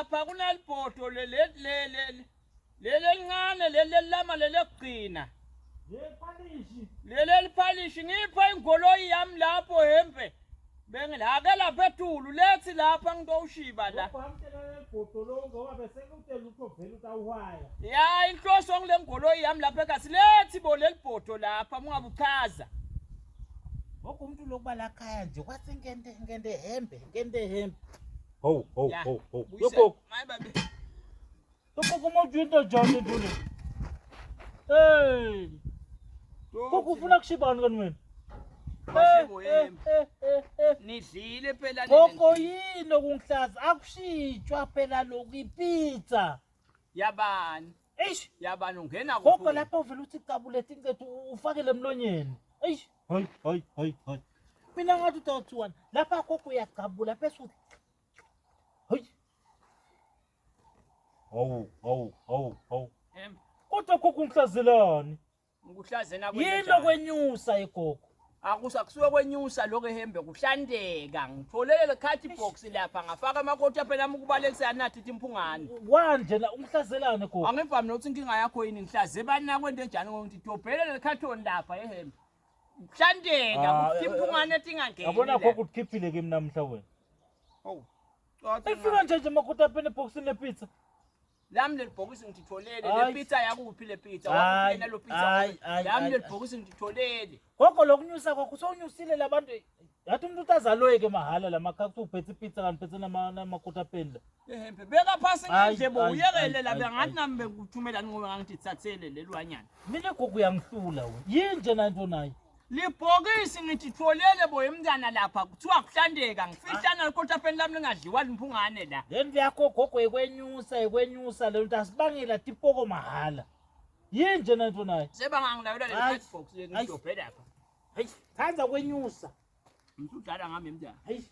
lapha kunalibhodo leli leli leli elincane leli elilama leli ekugcina. Lephalishi. Leli eliphalishi ngipha ingoloyi yami lapho hembe. Bengilake lapha etulu lethi lapha ngitowushiba la. Ubhamtela lelibhodo lo ngoba bese kute lutho vele utawuhwaya. Ya inhloso ngile ngoloyi yami lapha ekasi lethi bo lelibhodo lapha mungabuchaza. Wonke umuntu lokuba lakhaya nje kwathi ngente ngente hembe ngente hembe. Ho ho Ya, ho ho. buyisela. Yoko Maye babe. yoko kuma ujinto njani ntuli. Hey, gogo ufuna kushibani kani wena? Mashebo Eh, hembe. eh, eh, eh. Nidlile phela nina Gogo nje. yini okungihlaza akushintshwa phela lokhu ipizza. Yabani? Eish, Yabani ungena gogo kuphi? lapho vele uthi cabule tincethu ufakele emlonyeni. Eish, hayi hayi hayi hayi. Mina ngathi utawuthiwani lapha gogo uyagcabula bese uthi hayi. Hawu hawu hawu hawu. Hembe. Kodwa gogo ungihlazelani? Ngikuhlazena Yini okwenyusa egogo? Akusa kusuke kwenyusa lokho ehembe kuhlandeka. Ngitholele le khathi box lapha ngafaka amakoti phela ami ukubalekisa nathi imphungane. Wanje la ungihlazelani gogo? Angivami nokuthi inkinga yakho yini ngihlaze bani nakwento enjani ngokuthi dobhele le khathoni lapha ehembe. Kuhlandeka Ah, kuthi imphungane ethi ingangeni. Yabona la. gogo ukukhiphile kimi namhla wena. Oh. Cathi Ifika nje nje makoti apha ebhokisini lepizza. Lami leli bhokisi ngitholele le Hayi. pizza yakuphi le pizza Hayi, wakuphi yena lo pizza hayi, hayi, lami hayi, leli bhokisi ngitholele. Gogo lokunyusa kwakho sowunyusile labantu yathi umuntu uthi azaloyeke mahhala la makhaya kuthiwa uphethe ipizza kanti uphethe namakotapeni la. Ehembe beka phasi Hayi, nje bo hayi, uyekele hayi, la hayi, bengathi hayi. nami bengikuthumela ngoba ngangithi thathele lelwanyana. Mina gogo uyangihlula wena. Yini nje nanto nayo? Libhokisi ngithi tholele bo emntana lapha kuthiwa kuhlandeka ngifihlana likotapeni lami lingadliwa limphungane la. Le ndlu yakho gogo ikwenyusa ikwenyusa le nto asibangela tipoko mahhala. Yini nje nanto nayo? Sebangangilayela le Hayi, card box hayi. ngidobhe lapha. Hayi, thanda kwenyusa. Mntu udlala ngami emntana. Hayi.